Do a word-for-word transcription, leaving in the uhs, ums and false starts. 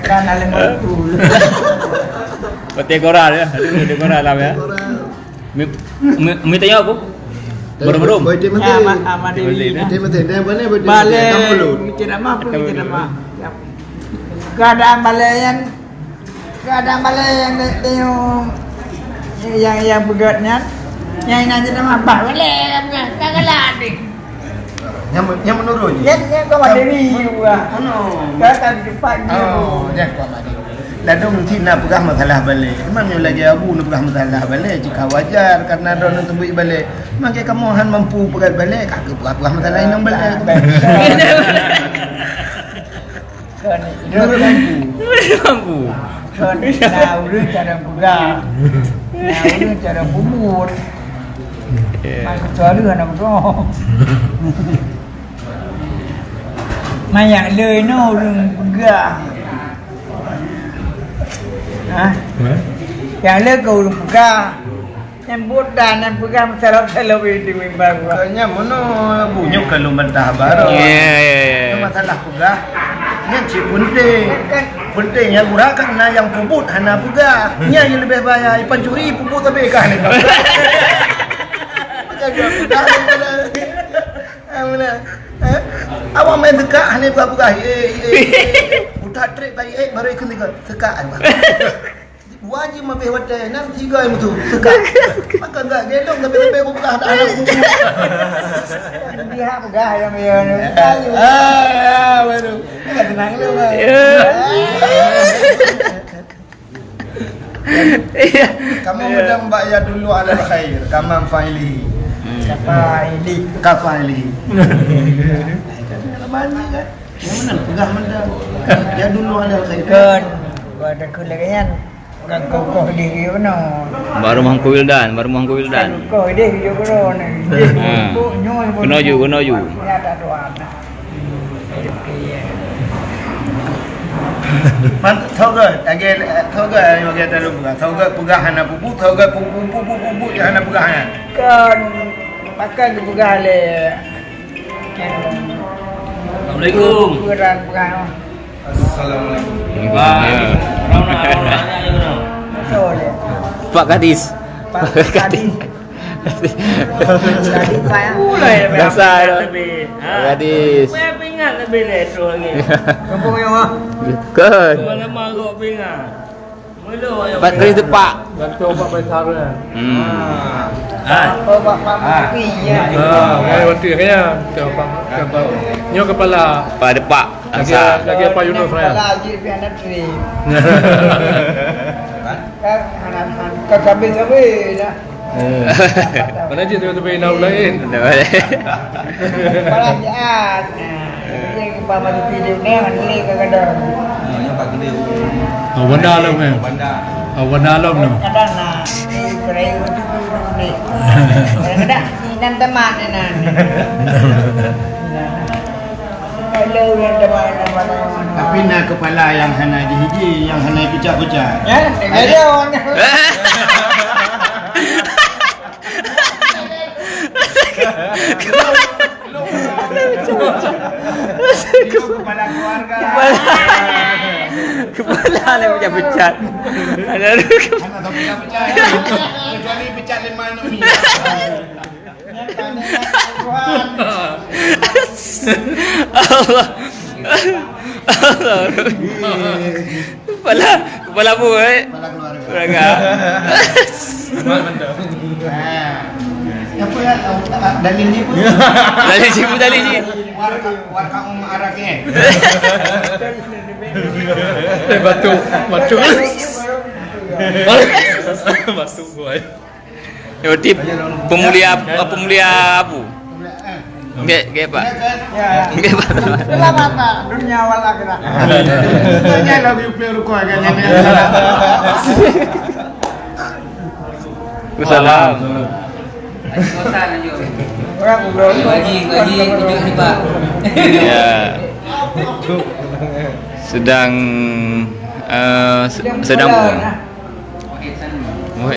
Kan alim betul. Petik koral ya. Aduh, petik koral lah ya. Mi, mi, mi tanya aku. Baru-baru. Boy Timothy. Ya, Ahmad, Ahmad Dewi. Timothy, dia mana Boy Timothy? Balai. Kamu dulu. Kita nama apa kita nama? Keadaan balai yang, keadaan balai yang, yang, yang, yang pegat nyan. Yang ini aja nama bah balai yang pegat. Kagak lah ni. Nyang, nyang menurun. Ya, ya, kau ada ni juga. Ano? Kau tak cepat ni. Oh, jangan kau mati. Ladom cit na peugah masalah balai. Memang nyoe lagèe Abu na peugah masalah balai, jika wajar karena droeneuh teubiet balai. Makai kamoe han mampu peugah balai, ka keupeugah-peugah masalah inong balai. Kan, kan, mampu. Mampu. Kan, na ureueng cara peugah. Na ureueng cara peubuet. Ya. Maksud tu hana beutôi. Manyak le inoe ureueng peugah. Ha? Nyang le keu ureueng peugah. Nyang buet dan nyang peugah meusalop-salop di mimbar. Kanya meunoe bunyuk kalau mentah baru. Ya, ya, ya. Itu masalah peugah. Nyan cit penting. Penting nyang gura kan na nyang peubuet hana peugah. Nyan nyang leubeh bahaya. Ipancuri peubuet tapi kah ni. Macam dia peugah. Ah, beuna. Eh? Awak main dekat hana peugah-peugah. Eh, eh, eh. Buta trek tadi, eh, baru ikut tiga. Sekat, eh. Wajib mabeh watèe nan tiga yang betul. Sekat. Maka enggak gelong tapi lebih aku peugah dah anak buku. Pihak peugah yang dia. Ah, ah, baru. Enggak tenang dulu, Bang. Ya. Iya. Kamu mendang bak ya dulu alal khair, kaman fa'ilihi. Hmm. Kafaili. Kafaili. Mana kan? Yang mana peugah mendang? Ya dulu alal khair. Kan, buat aku lagi kan. Kan kokoh diri kena. Baru Mangku Wildan, baru Mangku Wildan. Kan kokoh diri kena. Ha. Kena ju, kena ju. Ya tak tuan. Man, thogai, lagèe, thogai, lagèe dalam peugah. Thogai peugah hana peubuet, thogai peubuet, peubuet, peubuet, peubuet, hana peugah hana. Kan, pakai geupeugah lé. Assalamualaikum. Peugah, peugah. Assalamualaikum. Wah, ya. Rona, rona, rona, rona. Betul, ya. Pak Kadis. Pak Kadis. Biasa dah. Lebih. Ha. Gadis. Saya peringat lebih leh tu lagi. Kampung yang mah. Kan. Lama-lama kau peringat. Mula yang Pak Kris tepak. Bantu Pak Baisara. Hmm. Ah. Ah. Oh, Pak Pak Ah. Mukti, ya. Ah, mai bantu kaya. Ke Pak, ke Pak. Nyo kepala. Pak Depak. Lagi, Angsa. Lagi Pak Yunus raya. Kepala Haji Pianatri. Kan? Kan, anak-anak. Kan sambil-sambil dah. Eh. Mana cit tiba-tiba inau lain? Inau lain. Kepala jahat. Nah, jadi yang kepala mati pilih ni, mana boleh ke kadang. Ah, yang Pak Gede. Oh, Wanda Alam, eh? Wanda. Oh, Wanda Alam tu. Kadang nak, eh, berai betul tu ni. Kadang-kadang, ni nan teman ni nan. Tapi na kepala nyang hana jihiji, nyang hana picak-picak. Ya, dengar dia orang. Kepala keluarga. Kepala, kepala ni picak-picak. Ada. Hana tahu picak-picak. Kecuali picak lima anak mi. Allah. Allah. Kepala, kepala apa, eh? Kepala keluarga. Keluarga. Ah. Apa ya? Ah, dalil ni pun. Dalil ni, dalil ni. Warka, warka Umar Arak, eh? Eh, batuk, batuk. Batuk, boy. Ya, berarti pemulia, pemulia apa? Nggak, nggak, Pak. Nggak, Pak. Selamat, Pak. Dunia wal akhirat. Tanya lagi upaya rukun kan, ya. Salam. Ngaji, ngaji, tunjuk ni, Pak. Ya. Sedang, eh, se-, sedang